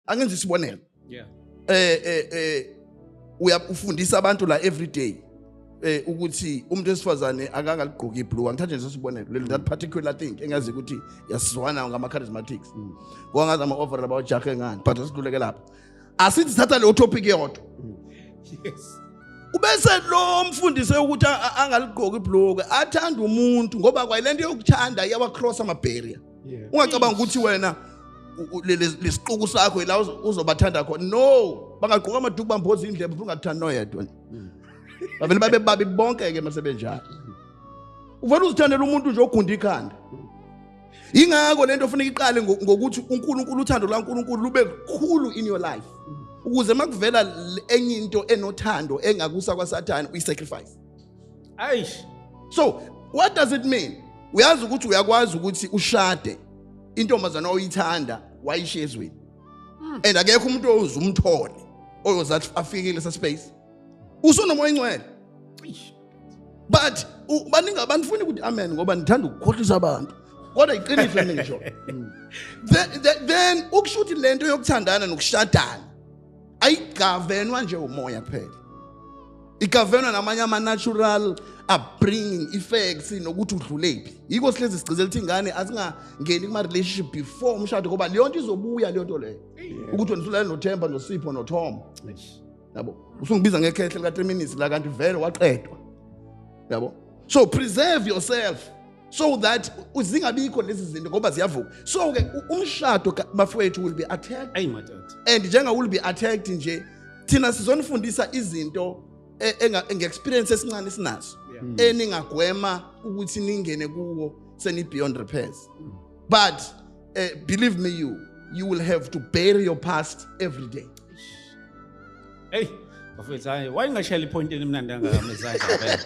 Angenza isibonelo. Yeah. Uya ufundisa abantu la every day ukuthi umuntu wesifazane akangaligqoki ibhulukwe. Angithathe nje sibonelo lelo, that particular thing engazi ukuthi yasizwana ngama charismatics, ngoba ngazi ama overall abawajahe ngani, but asidluleke lapho. Asithi thatha leyo topic yodwa. Ubese lo mfundise ukuthi angaligqoki ibhulukwe, athanda umuntu, ngoba kwayilento yokuthanda iyawa cross ama barrier. Ungacabanga ukuthi wena lesiquku sakho ila uzobathanda khona. No, bangagqoka amaduku, bamboza indlebe, futhi ungathandi noyedwa. Bavele babe babi bonke ke masebenjalo. Uvele uzithandela umuntu nje ogunda ikhanda. Ingakho lento ofuneka iqale ngokuthi uNkulunkulu, uthando laNkulunkulu lube kukhulu in your life, ukuze makuvela enye into enothando engakusa kwaSathane, uyisacrifice. Aish. So what does it mean? Uyazi ukuthi uyakwazi ukuthi ushade intombazana oyithanda, wayishiya ezweni, and akekho umuntu oyoze umthole oyoze afikile sa space usunomoya ingcwele. Eish. But baningi abantu funa ukuthi amen, ngoba nithanda ukukhohlisa abantu, kodwa iqiniso ngisho. Then ukusho ukuthi lento yokuthandana nokushadana ayigovernwa nje umoya kuphela, igovernwa namanye ama-natural upbringing effects nokuthi udlulephi. Yiko sihlezi sigcizela ukuthi ingane azingangeni kuma-relationship before umshado, ngoba leyo nto izobuya, leyo nto leyo ukuthi wena usulale noThemba, noSipho, noTom. Eish. Yabo, usungibiza ngekhehle lika 3 minutes la, kanti vele waqedwa, yabo. So preserve yourself so that zingabikho lezi zinto, ngoba ziyavuka. So ke umshado bafowethu will be attacked. Ayi madoda. And njenga will be attacked nje, thina sizonifundisa izinto nge-experience esincane sinazo eningagwema ukuthi ningene kuwo seni beyond repairs. But believe me, you will have to bury your past every day. Hey, bafethu, hayi, wayengashayela ipoint elimnandi kangaka mezandla phela.